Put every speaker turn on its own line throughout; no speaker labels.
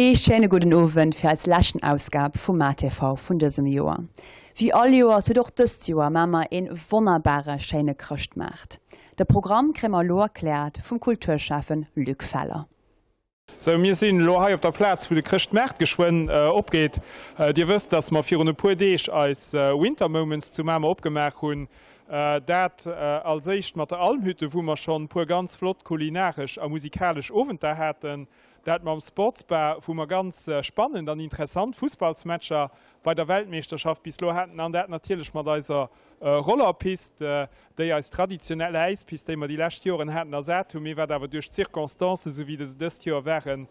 Ee schéine gudden Owend fir eis leschten Ausgab vu MaTV vun dësem Joer. Wéi all Joers huet och dëst Joer Mamer een wonnerbare schéine Chrëschtmaart. De Programm kréie mer elo erkläert vum Kulturschäffen Luc Feller.
Sou, mir sinn elo hei op der Plaz, wou de Chrëschtmaart geschwënn opgeet. Dir wësst, dass mer virun e puer Deeg eis Winter Moments zu Mamer opgemaach hunn. Dat als éischt mat der Almhütte, wou mer schonn e puer ganz flott kulinaresch a musikalesch Owenter haten. Dat mam Sportsbar, wou mer ganz spannend an interessant Fussballsmatcher bei der Weltmeeschterschaft bis elo haten an dat natierlech mat eiser Rollerpist, déi eis traditionell Äispist, déi mer déi lescht Joren haten, ersat hunn, mee wat awer duerch d'Circonstancen, esou wéi se dëst Joer waren,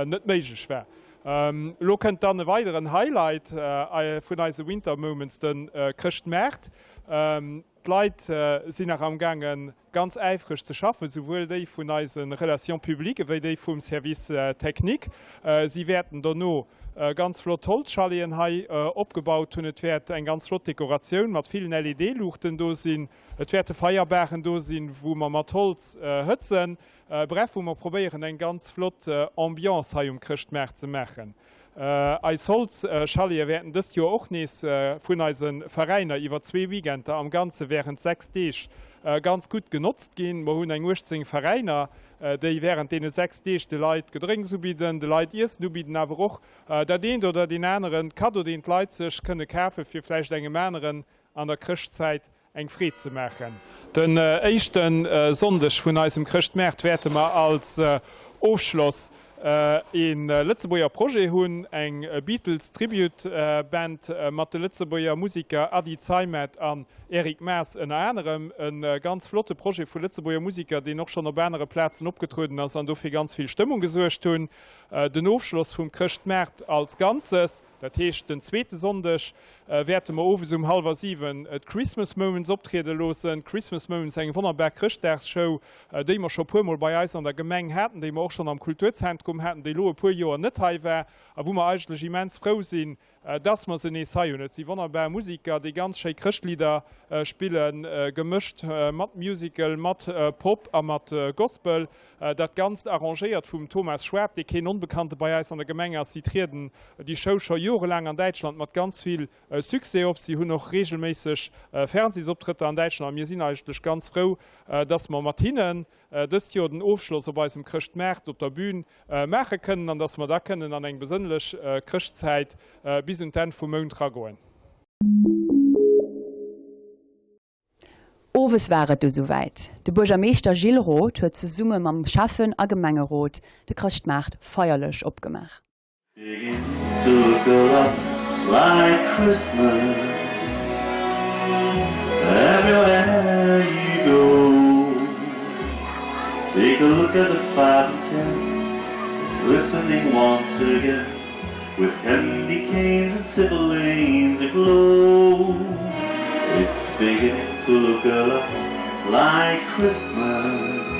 net méiglech war. Elo kënnt dann e weideren Highlight vun eise Winter Moments, de Chrëschtmaart. D'Leit sinn nach am gaangen ganz äifreg ze schaffen, souwuel déi vun eise Relations publiques ewéi déi vum Service technique. Si wäerten dono ganz flott Holzchaleten hei opgebaut hunn. Et wäert eng ganz flott Dekoratioun mat villen LED-Luuchten do sinn. Et wäerte Feierbaren do sinn, wou mer mat Holz hëtzen. Bref, wou mer probéieren eng ganz flott Ambiance hei um Chrëschtmaart ze maachen. Eis Holzchalete wäerten dëst Joer och nees vun eise Veräiner iwwer zwee Weekender, am Ganze wärend 6 Deeg, ganz gutt genotzt ginn. Mer hunn eng 18 Veräiner, déi wärend deene 6 Deeg de Leit Gedrénks ubidden, de Leit Iessen ubidden, awer och dat eent oder deen aneren Kaddo, deen d'Leit sech kënne kafe fir vläicht engem aneren an der Chrëschtzäit eng Freed ze maachen. Den éischte Sonndeg vun eisem Chrëschtmaart wäerte mer als Ofschloss ee Lëtzebuerger Projet hunn, eng Beatles Tribute Band mat de Lëtzebuerger Musiker Adi Zeimet an Eric Maas ënner anerem. E ganz flotte Projet vu Lëtzebuerger Musiker, deen och schonn op anere Plazen opgetrueden ass an dofir ganz vill Stëmmung gesuergt hunn. Den Ofschloss vum Chrëschtmaart als Ganzes. Dat heescht, den zweete Sonndeg wäerte mer owes um hallwer 7 d'Christmas Moments optriede loossen. D'Christmas Moments, eng wonnerbar Chrëschtdagsshow, déi mer scho puermol bei eis an der Gemeng haten, déi mer och schonn am Kulturzentrum haten, déi elo e puer Joer net hei war a wou mer eigentlech immens frou sinn, dass mer se nees hei hunn. Et si wonnerbar Musiker, déi ganz schéi Chrëschtlidder spillen, gemëscht mat Musical, mat Pop a mat Gospel. Dat Ganzt arrangéiert vum Thomas Schwab, dee keen Onbekannte bei eis an der Gemeng ass. Si trieden déi Show scho jorelaang an Däitschland mat ganz vill Succès op. Si hunn och reegelméisseg Fernsehsoptrëtter an Däitschland a mir sinn eigentlech ganz frou, dass mer mat hinnen dëst Joer den Ofschloss op eisem Chrëschtmaart op der Bühn maache kënnen an dass mer da kënnen an eng besënnlech Chrëschtzäit bis un d'Enn vum Mount ragoen.
Owes war et du souwäit. De Buergermeeschter Gilles Roth huet zesumme mam Schäffen a Gemengerot de Chrëschtmaart feierlech opgemaach.
Beginning to look a lot like Christmas everywhere you go Take a look at the five and ten It's glistening once again With candy canes and silver lanes aglow It's beginning to look a lot like Christmas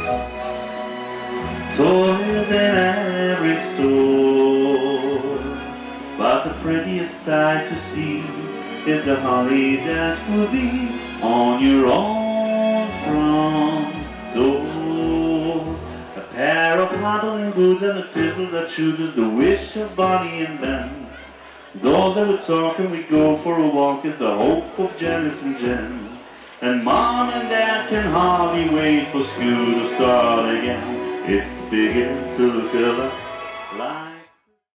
Toys in every store But the prettiest sight to see Is the holly that will be On your own front door A pair of hobbling boots and a pistol that shoots Is the wish of Bonnie and Ben Those that would talk and we go for a walk Is the hope of Janice and Jen And mom and dad can hardly wait for school to start again It's beginning to look a lot like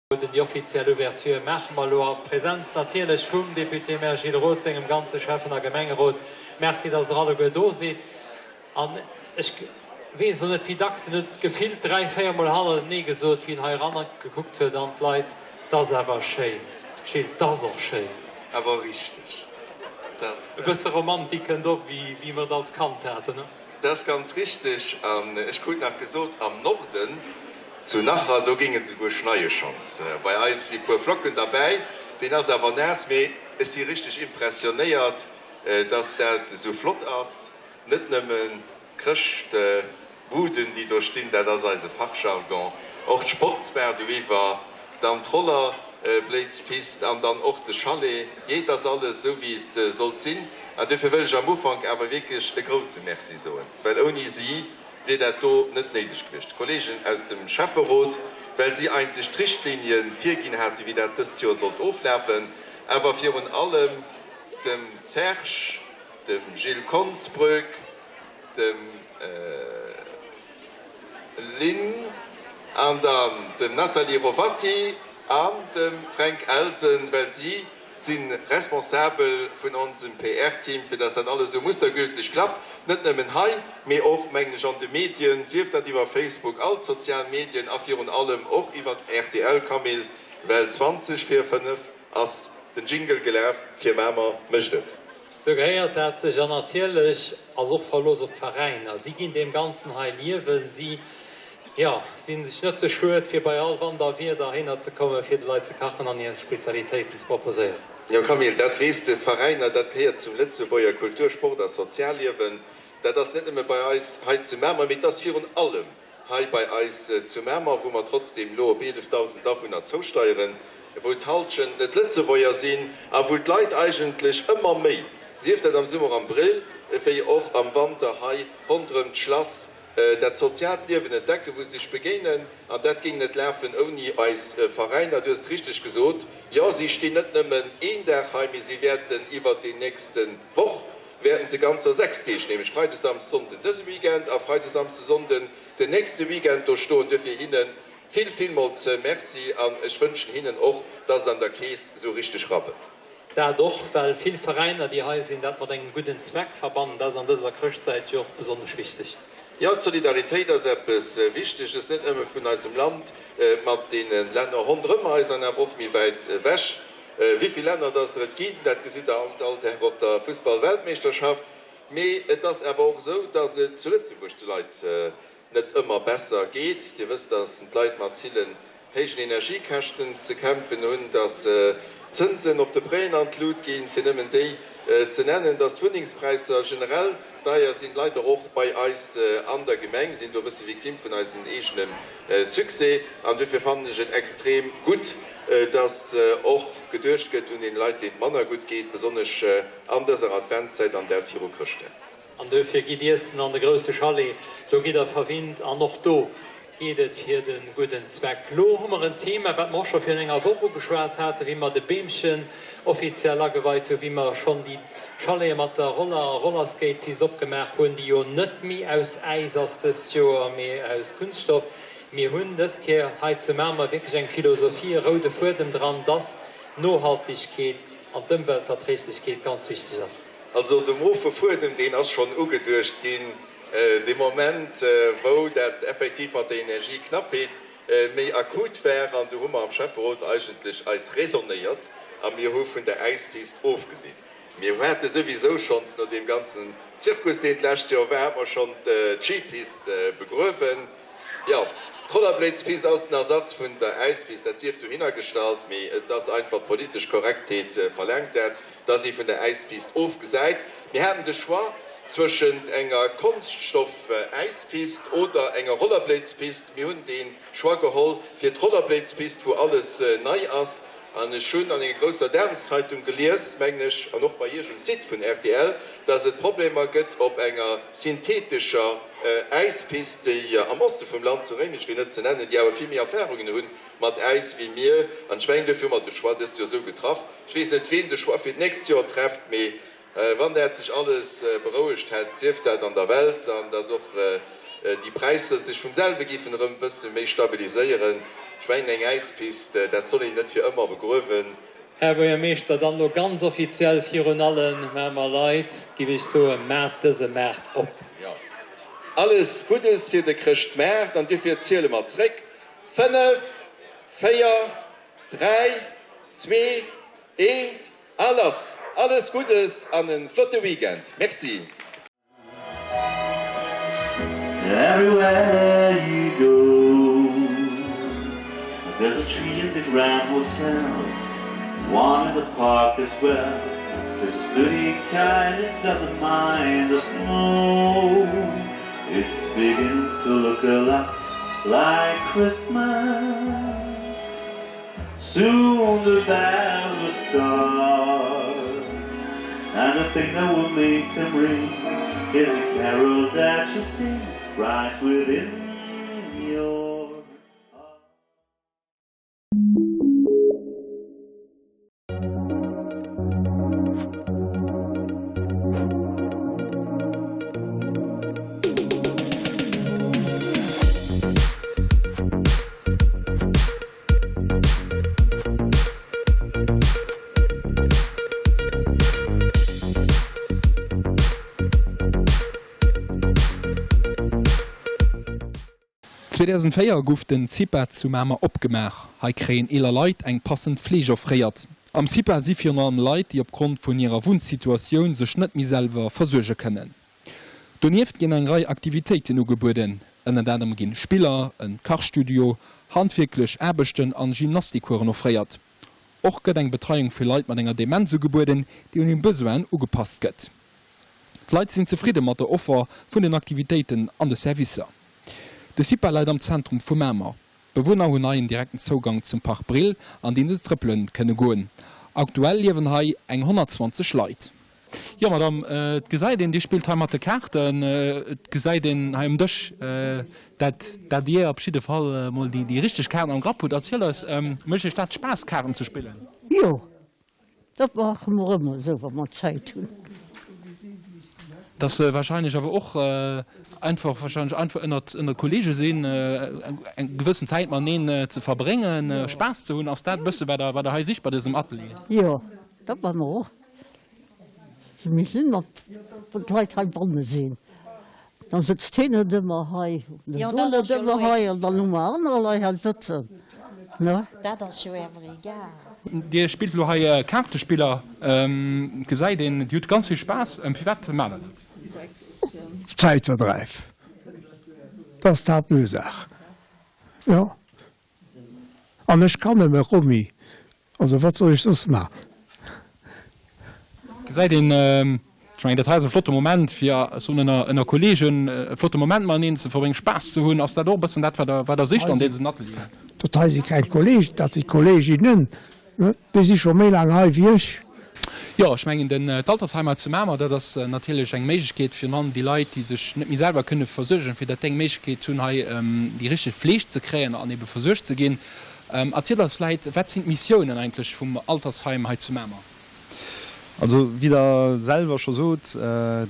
Déi offiziell Ouverture maache mer elo a Präsenz natierlech vum Député-maire Gilles Roth, sengem ganze Schäffen a Gemengerot. Merci, dass Der alleguer do sidd. An ech weess elo net, wéi dacks, en huet gefillt dräi, véiermol hannertenee gesot, wéi en hei eran gekuckt huet an d'Leit, 't ass awer schéin, Gilles, 't ass och schéin.
Awer richteg, dat.
E bësse Romantik kënnt op, wéi mer et als Kand haten, ne?
Dat ass ganz richteg. An ech krut nach gesot, am Norden, zu Nacher, do géing et esouguer schneie schonns. Bei eis si puer Flocken derbäi, deen ass awer naass. Mee ech si richteg impressionéiert, dass dat esou flott ass. Net nëmmen d'Chrëschtbuden, déi do stinn, dat ass eise Fachjargon, och d'Sportsbar doiwwer, dann d'Rollerbladespist an dann och de Chalet. Jee, et ass alles esou, wéi et sollt sinn. An duerfir wëll ech am Ufank awer wierklech e grouse Merci soen, well ouni si wier dat do net néideg gewiescht. D'Kollegen aus dem Schäfferot. well si eigentlech d'Richtlinie virginn haten, wéi dat dëst Joer sollt oflafen, awer virun allem dem Serge, dem Gilles Konsbrück, dem Lynn an dann dem Nathalie Rovatti an dem Fränk Elsen, well si si responsabel vun onsem PR-Team, fir dass dat alles esou mustergülteg klappt, net nëmmen hei, mee och, mengen ech, an de Medien, sief dat iwwer Facebook, all d'sozial Medien a virun allem och iwwer rtl. Camille, well 20 vir 5 ass den Jingle gelaf fir Mamer mécht et.
Sou gehéiert dat sech. An natierlech ass och Verlooss op d'Veräiner. Si ginn deem Ganzen hei Liewen. Si, jo, si sech net ze schued, fir bei all Wand a Wieder heihinner ze kommen, fir de Leit ze kachen an hir Spezialitéiten ze proposéieren.
Jo Camille, dat weess de, d'Veräiner, dat gehéiert zum Lëtzebuerger Kultur-, Sport a Sozialliewen. Dat ass net nëmme bei eis hei zu Mamer, mee et ass virun allem Hei bei eis zu Mamer, wou mer trotzdeem elo op 11.000 Awunner zousteieren, wou d'Halschent net Lëtzebuerger sinn a wou d'Leit eigentlech ëmmer méi, sief dat am Summer am Brill, wéi och am Wanter hei ronderëm d'Schlass, dat soziaalt Liewen entdecken, wou se sech begéinen. An dat géing net lafen ouni eis Veräiner. Du hues et richteg gesot, jo, si stinn net nëmmen een Dag hei, mee si wäerten iwwert déi nächste Woch wäerten se ganzer 6 Deeg, nämlech Freide, Samsde, Sonnden dëse Weekend a Freide, Samsde, Sonnden den nächste Weekend do stoen. Duerfir hinne vill, villmools Merci an ech wënschen hinnen och, dass et an der Keess esou richteg rabbelt.
Dat och, well vill Veräiner, déi hei sinn, dat mat engem gudden Zweck verbannen. Dat ass an dëser Chrëschtzäit jo och besonnesch wichteg.
Jo, d'Solidaritéit ass eppes Wichteges, net nëmme vun eisem Land mat deene Länner ronderëm eis an awer och méi wäit ewech. Wéi vill Länner dass der et ginn, dat gesitt der haut all Dag op der Fussball-Weltmeeschterschaft. Mee et ass awer och esou, dass et zu Lëtzebuerg de Leit net ëmmer besser geet. Dir wësst, dass d'Leit mat villen héijen Energiekäschten ze kämpfen hunn, dass d'Zënsen op de Prêten an d'Lut ginn, fir nëmmen déi ze nennen, dass d'Wunnengspräisser generell deier sinn, leider och bei eis an der Gemeng sinn do e bësse Victime vun eisem eegene Succès. An duerfir fannen ech et extrem gutt, dass och geduecht gëtt un den Leit, deenen et manner gutt geet, besonnesch an dëser Adventszäit an dat viru Chrëschtdag.
An duerfir gitt iessen an de grousse Chalet, do gitt der verwinnt an och do geet et fir de gudden Zweck. Lo hu mer en Thema, wat mer och scho virun enger Woch ugeschwat haten, wéi mer de Beemchen offiziell ageweit hunn, wéi mer schonn déi Chalete mat der Roller a Rollerskate-Pist opgemaach hunn, déi jo net méi aus Äis ass dëst Joer, mee aus Kunststoff. Mir hunn dës Kéier hei zu Mamer wierklech eng Philosophie, e roude Fuedem dran, dass d'Nohaltegkeet an d'Ëmweltverträglechkeet ganz wichteg ass.
Also de mofe Fuedem, deen ass schonn ugeduecht ginn, dee Moment, wou dat effektiv mat der Energieknappheet méi akut war. An do hu mer am Schäfferot eigentlech eis raisonnéiert a mir hu vun der Äispist ofgesinn. Mir hate souwisou schonns no deem ganzen Zirkus, deen d'lescht Joer war, hate mer schonn d'Skipist begruewen. Jo, d'Rollerbladespist ass den Ersatz vun der Äispist, dat sief dohinnergestallt, mee et ass einfach d'politesch Korrektheet verlaangt dat, dass ee vun der Äispist ofgesäit. Mir haten de Choix zwëschent enger Konststoff-Äispist oder enger Rollerbladespist. Mir hunn dee Choix geholl fir d'Rollerbladespist, wou alles nei ass. An ech hunn an enger grousser Dageszeitung gelies, mengen ech, an och bei Iech um Site vun rtl, dass et Problemer gëtt op enger synthetescher Äispist, déi am Oste vum Land, zu Réimech fir net ze nennen, déi awer vill méi Erfahrungen hunn mat Äis wéi mir. An ech mengen, duerfir hu mer de Choix dëst Joer esou getraff. Ech weess net, ween de Choix fir d'nächst Joer trefft, mee wann dat sech alles berouegt hätt, sief dat an der Welt, an dass och déi Präisser sech vum selwe géifen erëm e bësse méi stabiliséieren. Ech mengen, eng Äispist, dat soll een net fir ëmmer begruewen.
Här Buergermeeschter, dann elo ganz offiziell virun alle Mamer Leit giff ech soen, Maacht dëse Maart op!
Jo, alles Guddes fir de Chrëschtmaart, an duerfir ziele mer zréck, 5, 4, 3, 2, 1, a lass! Alles Guddes an e flotte Weekend. Merci.
Everywhere you go There's a tree in the Grand Hotel One in the park as well There's a sturdy kind that doesn't mind the snow It's beginning to look a lot like Christmas Soon the bells will start And the thing that will make them ring Is the carol that you sing Right within your heart.
2004 guff den CIPA zu Mamer opgemaach. Hei kréien eeler Leit eng passend Fleeg offréiert. Am CIPA si virun allem Leit, déi opgrond vun hirer Wunnsituatioun sech net méi selwer versuerge kënnen. Donieft ginn eng Rei Aktivitéiten ugebueden. Ënnert anerem ginn Spiller, en Kachstudio, handwierklech Aarbechten an Gymnastikkueren offréiert. Och gëtt eng Betreiung fir Leit mat enger Demenz ugebueden, déi un hir Besoinen ugepasst gëtt. D'Leit sinn zefridde mat der Offer vun den Aktivitéiten an de Servicer. De CIPA läit am Zentrum vu Mamer. D'Bewunner hunn hei en direkten Zougang zum Park Brill, an deen se trëppele kënne goen. Aktuell liewen hei eng 120 Leit. Jo Madame, et gesäit een, Dir spillt hei mat de Kaarten. Et gesäit een hei um Dësch, dat dat Dir op jidde Fall emol déi richteg Kaarten am Grapp hutt. Erzielt eis, mécht Iech dat Spaass Kaarten ze spillen?
Jo, Dat maache mer ëmmer esou, wa mer Zäit hunn.
Et ass wahrscheinlech awer och einfach, wahrscheinlech einfach ënnert, ënnert Kollege sinn, eng gewëssen Zäit mateneen ze verbréngen, Spaass ze hunn. Ass dat e bësse wat Der, wat Der hei sicht bei dësem Atelier?
Jo, dat maache mer och. Mir sinn mat, wann d'Leit heibanne sinn. Dann sëtzt heen net ëmmer hei, den do net ëmmer hei an dann hu mer aner Leit hei sëtzen, ne?
Dat ass jo awer egal.
Dir spillt elo hei Kaartespiller, et gesäit een, Dir hutt ganz vill Spaass. Firwat maacht Der
dat? Zäitverdräif, dat ass d'Haaptursaach, jo. An ech kann nëmme Romy, also wat soll ech soss man?
Gesäit een, ech mengen dat hei ass e flotte Moment fir soen ënner ënner Kollegen e flotte Moment mateneen ze verbréngen, Spaass ze hunn. Ass dat och e bëssen dat wat der wat der sicht an deesen Atelieren?
Dat hei si keng Kollegen, dat si Kolleginnen. Déi si scho méi laang hei wéi ech.
Jo, ech mengen den d'Altersheim hei zu Mamer, dat ass natierlech eng Méiglechkeet virun allem déi Leit, déi sech net méi selwer kënne versuergen, fir datt déi eng Méiglechkeet hunn hei déi richteg Fleeg ze kréien an ebe versuergt ze ginn. Erzielt eis vläit, wat sinn d'Missiounen eigentlech vum Altersheim hei zu Mamer?
Also wéi Der selwer scho sot,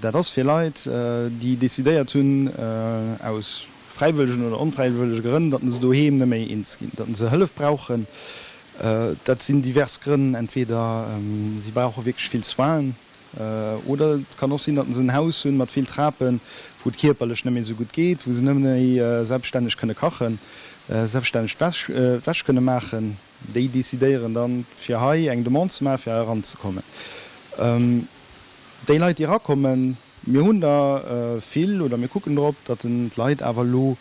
dat ass fir Leit, déi decidéiert hunn, aus fräiwëllegen oder onfräiwëllege Grënn, datt se doheem net méi eens ginn, datt se Hëllef brauchen. Dat sinn divers Grënn, entweder si brauche wierklech vill Soinen oder et kann och sinn, datt se en Haus hunn mat vill Trapen, wou et kierperlech net méi esou gutt geet, wou se net méi selbststänneg kënne kachen, selbststänneg d'Wäsch kënne maachen. Déi decidéieren dann, fir hei eng Demande ze maachen, fir hei eranzekommen. Déi Leit, déi erakommen, mir hunn der vill oder mir kucken drop, datt d'Leit awer elo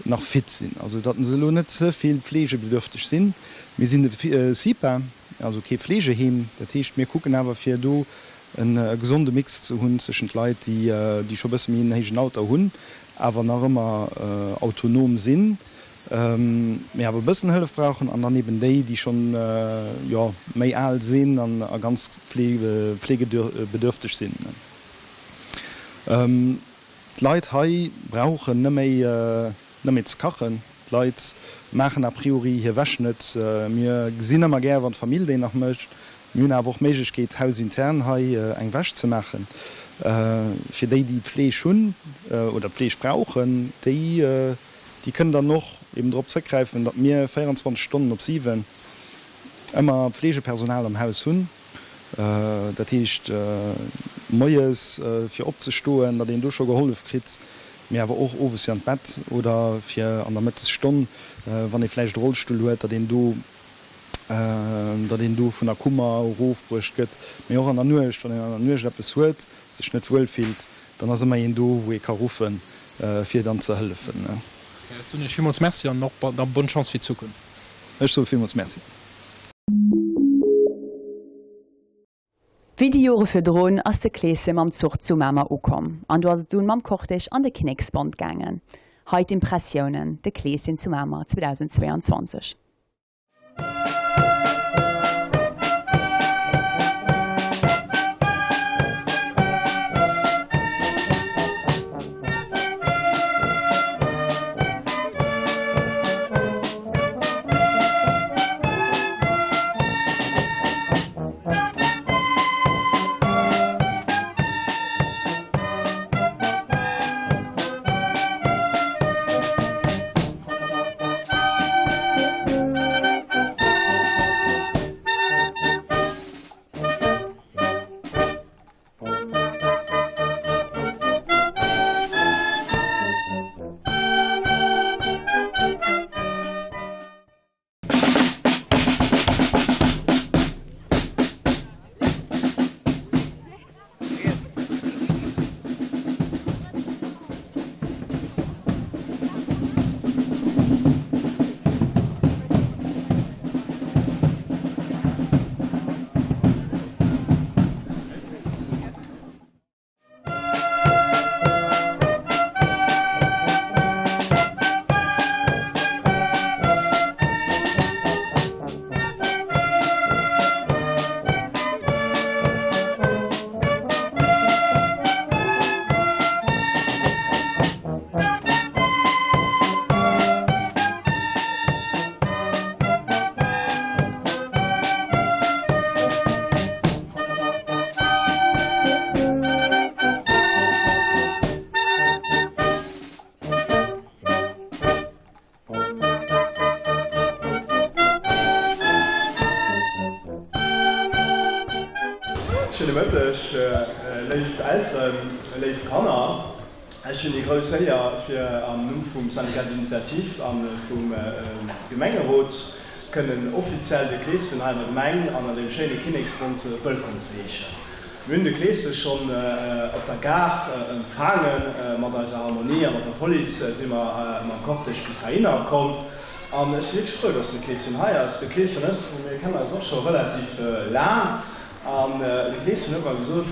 nach fit sinn, also datt se elo net ze vill fleegebedürfteg sinn. Mir sinn e CIPA, also kee Fleegeheem, dat heescht mir kucken awer fir do e gesonde Mix ze hunn zwëschent Leit, déi scho e bësse méi en héijen Alter hunn, awer nach ëmmer autonom sinn, mee awer e bëssen Hëllef brauchen, an dann eben déi, déi schonn, jo, méi al sinn an a ganz fleegebedürfteg sinn. D'Leit hei brauchen net méi net méi ze kachen. D'Leit maachen a priori hir Wäsch net. Mir gesinn ëmmer gär, wann d'Famill déi nach mécht. Mir hunn awer och d'Méiglechkeet, hausintern hei eng Wäsch ze maachen. Fir déi, déi d'Fleeg hunn oder d'Fleeg brauchen, déi déi kënnen dann och eben drop zrëckgräifen, datt mir 24 Stonnen op 7 ëmmer Fleegepersonal am Haus hunn. Dat heescht moies fir opzestoen, datt een do scho gehollef kritt, mee awer och owes fir an d'Bett oder fir an der Mëttesstonn, wann ee vläicht e Rollstull huet, datt een do, datt een do vun der Kummer erofbruecht gëtt. Mee och an der Nuecht, wann een an der Nuecht eppes huet, sech net wuel fillt, dann ass ëmmer een do, wou ee ka ruffen, fir dann ze hëllefen.
Ech soen Iech villmools Merci an och da bonne Chance fir d'Zukunft.
Ech soe villmools Merci.
Wéi déi Jore virdrun ass de Kleeschen mam Zuch zu Mamer ukomm an do ass et dunn mam Cortège an de Kinneksbond gaangen. Hei d'Impressiounen, De Kleeschen zu Mamer 2022.
Léif Elteren, léif Kanner, ech hunn déi grouss Éier fir am Numm vum Syndicat d'initiative an vum Gemengerot kënnen offiziell de Kleeschen hei an der Gemeng an an deem schéine Kinneksbond wëllkomm ze heeschen. Mir hunn de Kleesche schonn op der Gare empfaangen, mat eiser Harmonie a mat der Police si mer mam Cortège bis heihinner komm. An ech si wierklech frou, dass de Kleeschen hei ass. De Kleeschen ass, mir kennen eis och scho relativ laang, an de Kleeschen huet mer gesot,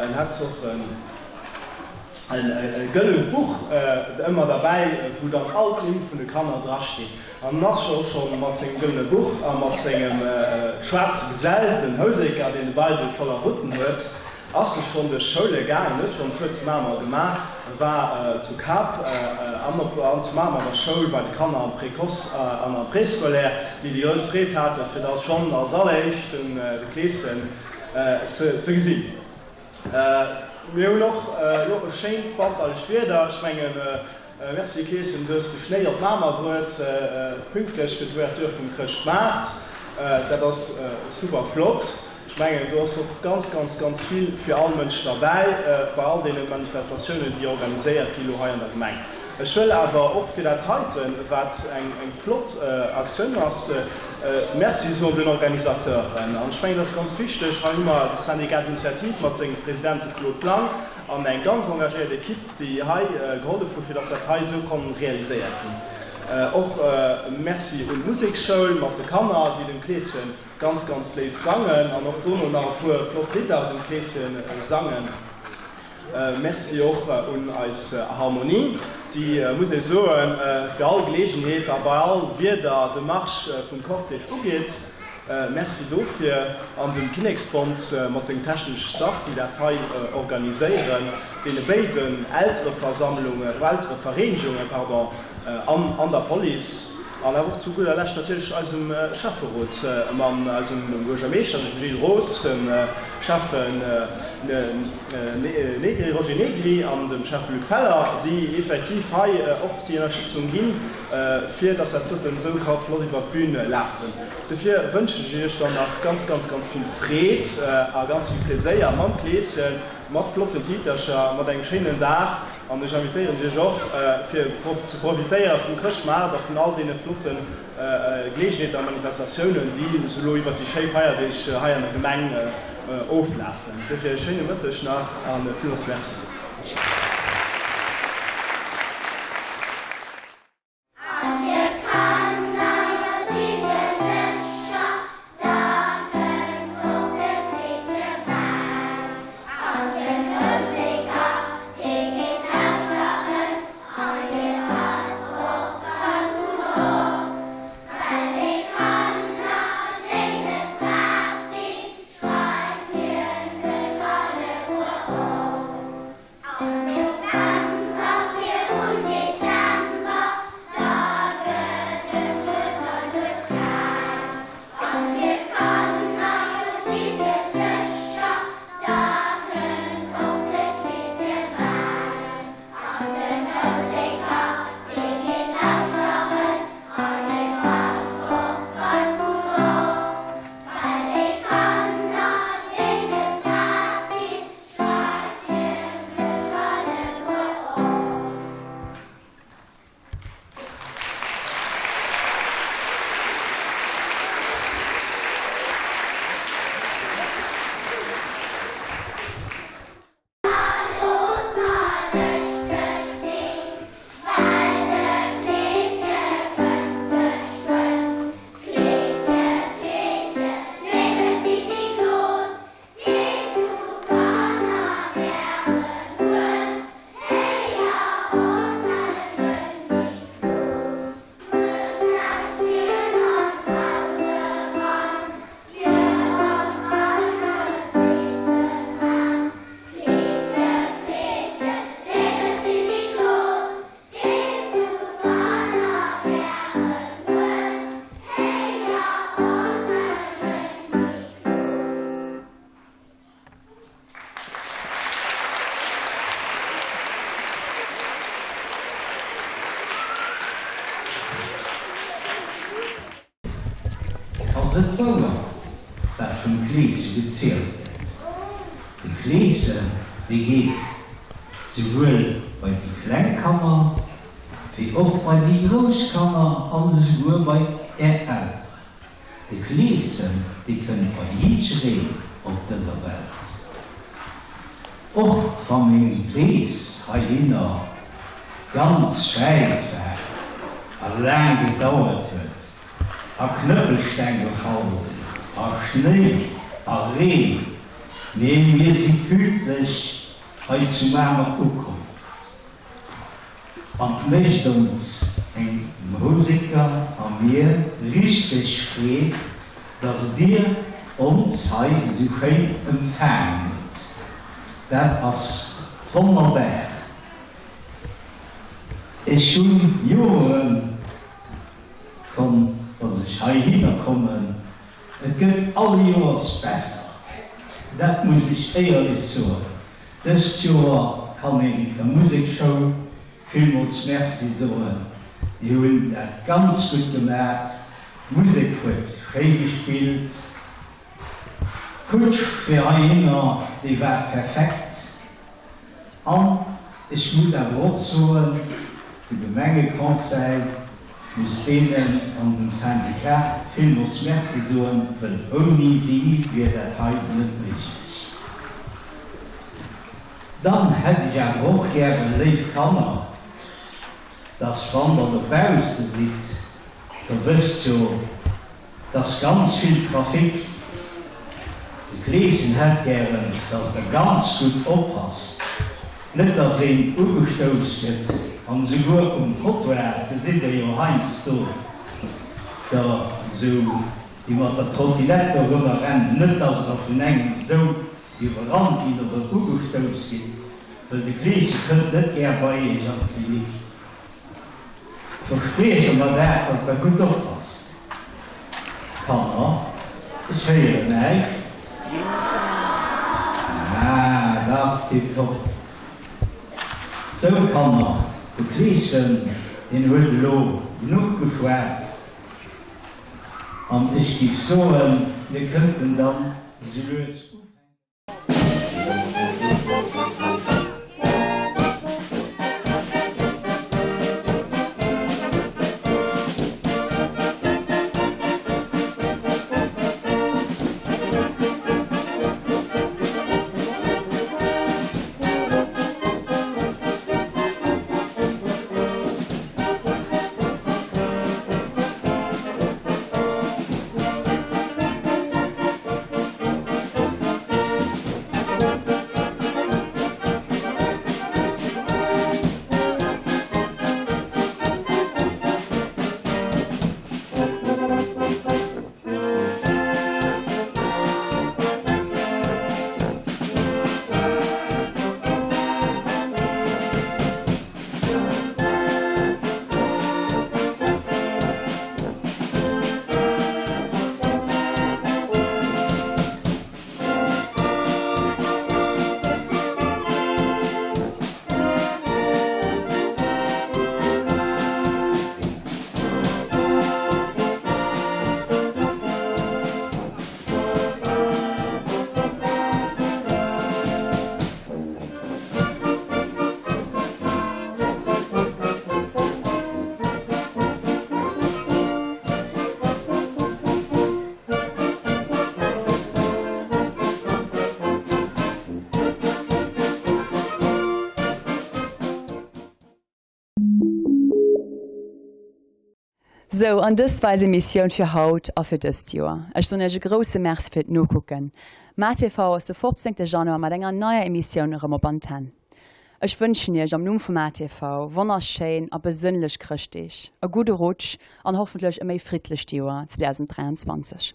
en hätt och e gëllent Buch ëmmer derbäi, wou dann all d'Nimm vun de Kanner drastinn. An en ass och scho mat sengem gëllene Buch a mat sengem schwaarze Gesell, den Houseker, deen de Beidel voller Rutten huet, ass e schonn duerch d'Schoule gaangen, huet schonn Tour zu Mamer gemaach, war zu Cap an op an zu Mamer an der Schoul bei de Kanner am Précoce an am Préscolaire, déi déi grouss Freed haten, fir da schonn als alleréischt de Kleeschen ze gesinn. Mir hunn och elo e schéint wanterlecht Wieder. Ech mengen, merci Kleeschen, du hues de Schnéi op Mamer bruet, pünktlech fir d'Ouverture vum Chrëschtmaart. Dat ass super flott. Ech mengen, do ass och ganz, ganz, ganz vill fir all Mënsch derbäi, bei all deene Manifestatiounen, déi organiséiert gi lo hei an der Gemeng. Ech wëll awer och fir dat heiten, wat eng flott Aktioun ass, Merci soen den Organisateuren. An ech mengen, dat ass ganz wichteg, hei hu mer de Syndicat d'initiative mat sengem President, de Claude Lang, an eng ganz engagéiert Equipe, déi hei gehollef hu fir dass dat hei esou konnt realiséiert ginn. Och Merci un d'Museksschoul mat de Kanner, déi dem Kleeschen ganz, ganz léif sangen an och dono nach e puer flott Lidder dem Kleeschen sangen. Merci och un eis Harmonie, déi, muss ee soen, fir all Geleegenheet a bei all Wieder de Marsch vum Cortège ugeet. Merci dofir. An dem Kinneksbond mat sengem technesche Staff, déi dat hei organiséieren, deene béiden Eltereversammlungen, Elterevereenegungen, pardon, an der Police. An awer och zu gudder Lescht natierlech eisem Schäfferot mam eisem Buergermeeschter, dem Gilles Roth, dem Schäffen Negri, Roger Negri an dem Schäffe Luc Feller, déi effektiv hei och déi Ënnerstëtzung ginn, fir dass dat doten esou ka flott iwwert d'Bün lafen. Dofir wënschen ech Iech dann nach ganz, ganz, ganz vill Freed a ganz vill Pleséier mam Kleeschen, mat flotten Tiitercher, mat engem schéinen Dag. An ech invitéieren Iech och, fir ze profitéiere vum Chrëschtmaart a vun all deene flotte Geleegenheeten a Manifestatiounen, déi esou elo iwwert déi schéi Feierdeeg hei an der Gemeng oflafen. Dofir e schéine Mëtteg nach a villmools Merci.
An dir Kanner, jo sidd dir sécher, da kënnt och de Kleesche bal. An den Houseker, dee geet lauschteren, an dee passt och ganz gutt op. Well déi Kanner, déi net brav sinn, schreift hien sech alleguer op. Am November virun Dezember, da gëtt et lues a lues kal. An dir Kanner, jo sidd dir sécher, da kënnt och de Kleeschen bal. An den Houseker, dee geet lauschteren, an e passt och ganz gutt op, well déi Kanner, déi net brav sinn, Schreift hien sech alleguer op. A looss mer lëschteg sinn, well de Kleesche kënnt geschwënn. Kleesche, Kleesche, nee, net si Niklos, Weess du Kanner gären hues, Héier ons hellegen Niklos. Mësch eis Bier an d'Haus eran, Fir ons alleguer free ze man. Kleesche, Kleesche, léiwe Sint Niklos, Weess du Kanner gären hues, Héier ons hellegen Niklos.
Ass et wouer, wat vum Kleese gezielt gëtt? De Kleeschen, dee. Dee geet souwuel bei déi kleng Kanner, wéi och bei déi grouss Kanner an esouguer bei Är Elteren. De Kleeschen, dee kënnt bei jiddwereen op dëser Welt. Och wa meng Rees heihinner ganz wäit war a laang gedauert huet a Knëppelsteng gefall sinn a Schnéi a Reen, mee mir si pünktlech hei zu Mamer ukomm. An 't mécht ons, mengem Houseker a mir, richteg Freed, dass dir ons hei esou schéin empfaangen hutt. Dat ass wonnerbar. Ech hunn Joeren schonn, dass ech heihinner kommen. Et gëtt all Joers besser, dat muss ech éierlech soen. Dëst Joer kann een der Musekschoul villmools Merci soen. Déi hunn dat ganz gutt gemat. D'Musek huet schéi gespillt. D'Kutsch fir heihinner, déi war perfekt. An ech muss awer och soen, de Gemengeconseil muss deenen an dem Syndicat villmools Merci soen, wëll ouni si wier dat hei net méiglech. Dann hätt ech awer och gären, léif Kanner, dass wann Der dobausse sidd, Der wësst jo, 't ass ganz vill Trafic. De Kleeschen hätt gären, dass der ganz gutt oppasst, net dass een ugestouss gëtt an esouguer um Trottoir gesitt der jo heiansdo der esou déi mat der Trottinette dorëmmer rennen, net dass der vun engem esou iwwerrannt ginn oder ugestouss gitt, wëll de Kleesche kënnt net gär bei iech an d'Klinik. Versprieche mer dat, dass der gutt oppasst. Kanner, ech héieren näischt. Ah, dat ass tiptop. Sou, Kanner, de Kleeschen, deen huet elo genuch geschwat. An ech giff soen, mir kënnten dann esou lues ufänken.
Sou, an dëst war eis Emissioun fir haut a fir dëst Joer. Ech soen iech e grousse Merci fir d'Nokucken. MaTV ass de 15 Januar mat enger neier Emissioun erëm op Antenn. Ech wënschen iech am Numm vum ATV wonnerschéin a besënnlech Chrëschtdeeg, e gudde Rutsch an hoffentlech e méi friddlecht Joer 2023.